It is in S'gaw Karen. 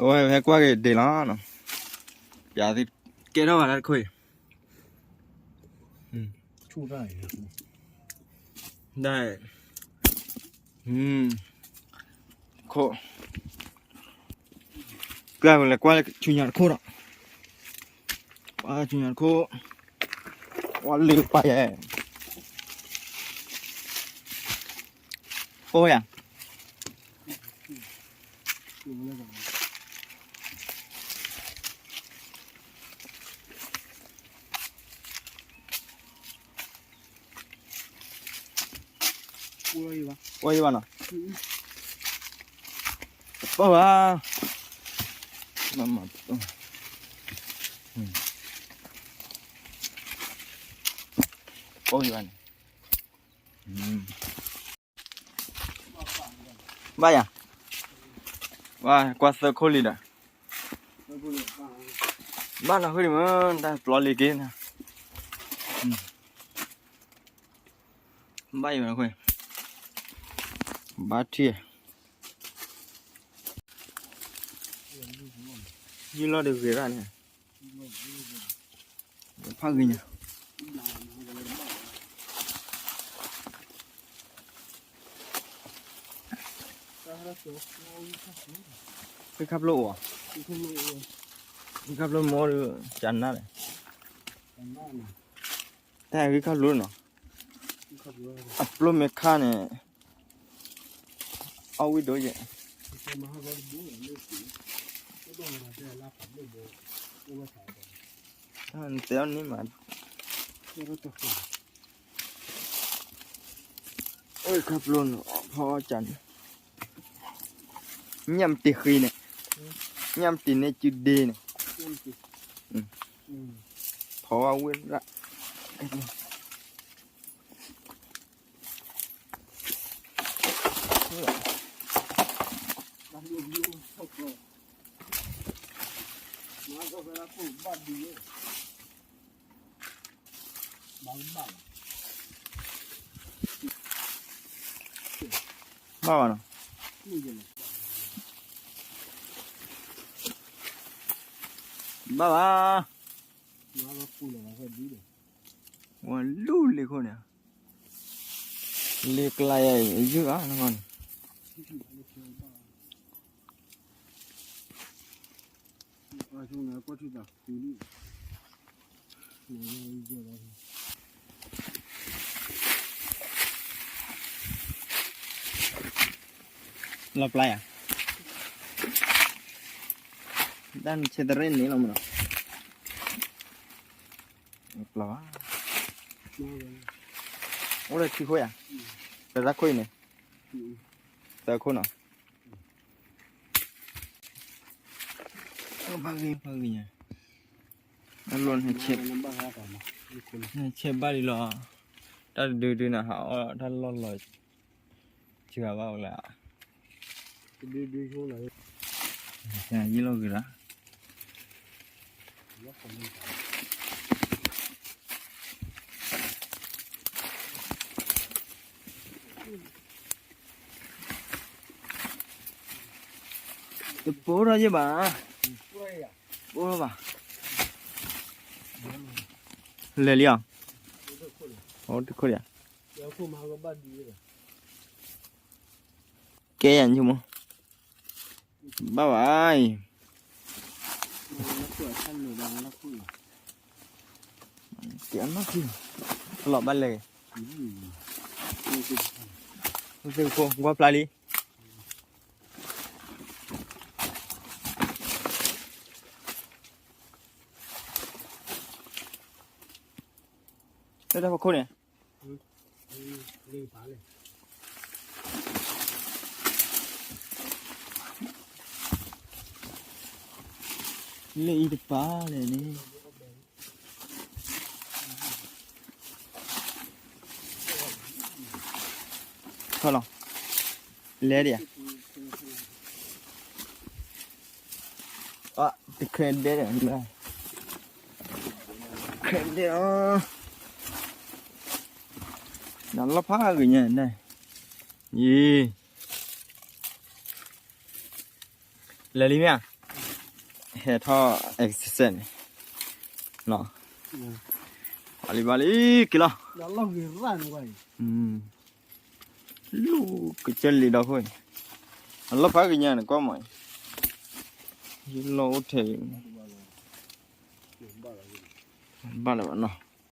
ဝဲဟဲကွၢ်က့ၤဒံးလီၤ. ပျးသုကဲထီၣ်ဘၣ်တၢ်တခိၣ်အံၤ, တခိၣ်, ကျဲလဲၤကွၢ်ဆူညါတခိၣ်ဒီး, ကွၢ်ဆူညါတခိၣ်, ဝဲလၢပၢ်ယဲ, အိၣ်ယၤ အိၣ်ယံၤဘၣ်နီၤ, တပၢၢ်ဘၣ်, အိၣ်ယံၤဘၣ်န့ၣ်, ဘၣ်ယၤ, ဝဲကွၢ်သၢခိၣ်လံဒီး, ဘၣ်နီၢ်ဃုဒံးမ့ၢ် တၢ်ပျီလံက့ၤနၤ, ဘၣ်ယၤ, ဘၣ်ထံၣ်, ယုၢ်လီၤတဂ့ၤရၣ်န့ၣ်, ဖးဂ့ၤညါ ဂံၢ်ခါဖျိအိၣ်, ဂံၢ်ခါဖျိမ့ၢ်ဒီး ကနၣ်လဲၣ်, တၢ်ဂံၢ်ခါဖျိနီၤ, အဖျိမ့ၢ်ခါန့ၣ် အီၣ်ဝံၣ်ဒိၣ်ယဲၢ်, တဲအီၤန့ၣ်မး, အိၣ်ခါဖျိနီၤ ဖီအီၣ်ကၢ်န့ၣ်, ညၣ်မတ့ၤဃံန့ၣ်, ညၣ်မတ့ၤန့ၣ် စုဒ့န့ၣ်, ဖီဝဲဝံၣ်ရၣ် ဘၣ်ဘၣ်နီၤ, ဘၣ်ဘၣ်, ဝဲလူလံၤခိၣ်န့ၣ်, လံၤကျါယၤအံၤ ယုၢ်ဧါန့ၣ်, လီၤပျါယၤ, တၢ်နဆဲးတရဲၣ်န့ၣ်လီၤမးနီၤ, ပျါဘၣ်, အိၣ်ဒီးထံခိၣ်ယၤ, တၢ်တၢ်ခိၣ်အံၤန့ၣ်, သၢခိၣ်နီၤ ဖးဂ့ၤ ဖးဂ့ၤညါ, အလီၢ်န့ၣ်ဆဲးဘၣ်လံလီၤ, တၢ်တဒုဒုန့ၣ် ဟးအီၣ်တၢ်လီၢ်လီၤ, စှၤဘၣ်ဝဲလၢ, ယံၤလီၤဂ့ၤလီၤ တပိၢ်ထီၣ်ယဲၢ်ဘၣ်, ပိၢ်ထီၣ်ဘၣ်, လဲၤလံဧါ, အိၣ်တခိၣ်လံဧါ, ကဲယၤညိမး, ဘၣ်ဘၣ်အံၤ, ကဲအနီၢ်ထံ, အလီၤဘၣ်လဲၤ, သ့ၣ်ဖိ ကွၢ်ဖျါလံ လၢတၢ်ဖီခိၣ်န့ၣ်, လၢအံၤတပၤလဲၣ်န့ၣ်, ထီၣ်လီၤ, လဲၤဒံးဧါ အ တခဲဒဲးဒီး ခဲဒဲးအီၤ, နလီၤဖးဂ့ၤညါန့ၣ်, ယံၤ, လဲၤလံမ့ၢ်ဧါ, ဟဲထီၣ် exercise န့ၣ်, ဘၣ်လံဘၣ်လံ, က့ၤလီၤ, လူၢ်ကစၢၢ်လံဒီခိၣ်အံၤ, အလီၢ်ဖးကညါန့ၣ် ကွၢ်မး, ယလီၢ်အိၣ်ထဲအံၤ, ဘၣ်လၢၤဘၣ်နီၤ.